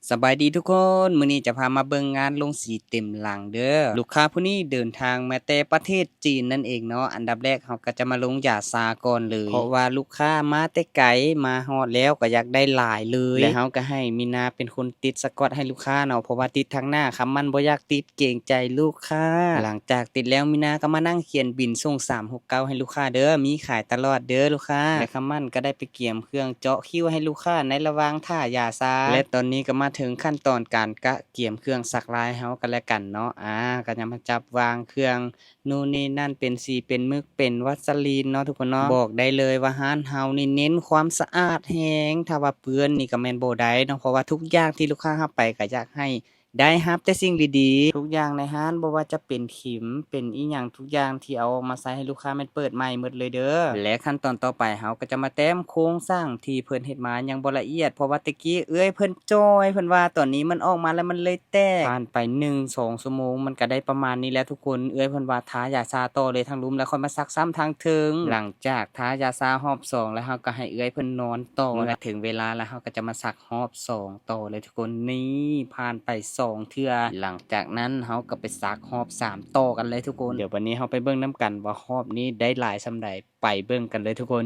ສະບາຍດີທຸກຄົນ, ມື້ນີ້ຈະພາມາເບິ່ງງານລົງສີເຕັມຫຼັງເດີ້. ລູກຄ້າຜູ້ນີ້ເດີນທາງມາແຕ່ປະເທດຈີນນັ້ນເອງເນາະ. ອັນດັບແລກເຮົາກໍຈະມາລົງຢາຊາກ່ອນເລີຍ ເພາະວ່າລູກຄ້າມາແຕ່ໄກ, ມາຮອດແລ້ວກໍຢາກໄດ້ຫຼາຍເລີຍ ແລະເຮົາກໍໃຫ້ມີນາເປັນຄົນຕິດສະກອດໃຫ້ລູກຄ້າເນາະ, ເພາະວ່າຕິດທາງໜ້າ ຄຳໝັ້ນບໍ່ຢາກຕິດ ເກງໃຈລູກຄ້າ. ຫຼັງຈາກຕິດແລ້ວ ມີນາກໍມານັ່ງຂຽນບິນສົ່ງສາມຫົກເກົ້າໃຫ້ລູກຄ້າເດີ້, ມີຂາຍຕະຫຼອດເດີ້ລູກຄ້າ. ແລະຄຳໝັ້ນກໍໄດ້ໄປກຽມເຄື່ອງເຈາະຄິ້ວໃຫ້ລູກຄ້າໃນລະຫວ່າງຖ້າຢາຊາ. ແລະຕອນນີ້ກໍມາເຖິງຂັ້ນຕອນການກະກຽມເຄື່ອງສັກລາຍເຮົາກັນແລະກັນເນາະ. ອາ ກໍຈະມາຈັບວາງເຄື່ອງ ໂນ່ນນີ້ນັ້ນ ເປັນສີເປັນໝຶກເປັນວັດສະລີນເນາະທຸກຄົນເນາະ. ບອກໄດ້ເລີຍວ່າຮ້ານເຮົານີ້ເນັ້ນຄວາມສະອາດແຮງ, ຖ້າວ່າເປື້ອນນີ້ກໍແມ່ນບໍ່ໄດ້ເນາະ, ເພາະວ່າທຸກຢ່າງທີ່ລູກຄ້າຮັບໄປກໍຢາກໃຫ້ໄດ້ຮັບແຕ່ສິ່ງດີໆ. ທຸກຢ່າງໃນຮ້ານ ບໍ່ວ່າຈະເປັນເຂັມ ເປັນອີ່ຫຍັງ ທຸກຢ່າງທີ່ເອົາອອກມາໃຊ້ໃຫ້ລູກຄ້າແມ່ນເປີດໃໝ່ໝົດເລີຍເດີ້. ແລະຂັ້ນຕອນຕໍ່ໄປ ເຮົາກໍຈະມາແຕ້ມໂຄງສ້າງທີ່ເພິ່ນເຮັດມາຍັງບໍ່ລະອຽດ, ເພາະວ່າແຕ່ກີ້ເອື້ອຍເພິ່ນຈ່ອຍ, ເພິ່ນວ່າຕອນນີ້ມັນອອກມາແລ້ວມັນເລີຍ ແຕກ. ຜ່ານໄປໜຶ່ງສອງຊົ່ວໂມງ ມັນກະໄດ້ປະມານນີ້ແຫຼະທຸກຄົນ. ເອື້ອຍເພິ່ນວ່າທາຢາຊາຕໍ່ເລີຍທາງລຸ່ມ ແລ້ວຄ່ອຍມາສັກຊ້ຳທາງເທິງ. ຫຼັງຈາກທາຢາຊາຮອບສອງແລ້ວ ເຮົາກໍໃຫ້ເອື້ອຍເພິ່ນນອນຕໍ່. ເມື່ອເຖິງເວລາແລ້ວ ເຮົາກໍຈະມາສັກຮອບສອງຕໍ່ເລີຍທຸກຄົນ. ນີ້ ຜ່ານໄປສອງເທື່ອ. ຫຼັງຈາກນັ້ນ ເຮົາກໍໄປສັກຮອບສາມຕໍ່ກັນເລີຍທຸກຄົນ. ດຽວບັດນີ້ເຮົາໄປເບິ່ງນຳກັນວ່າຮອບນີ້ໄດ້ຫຼາຍສ່ຳໃດ. ໄປເບິ່ງກັນເລີຍທຸກຄົນ.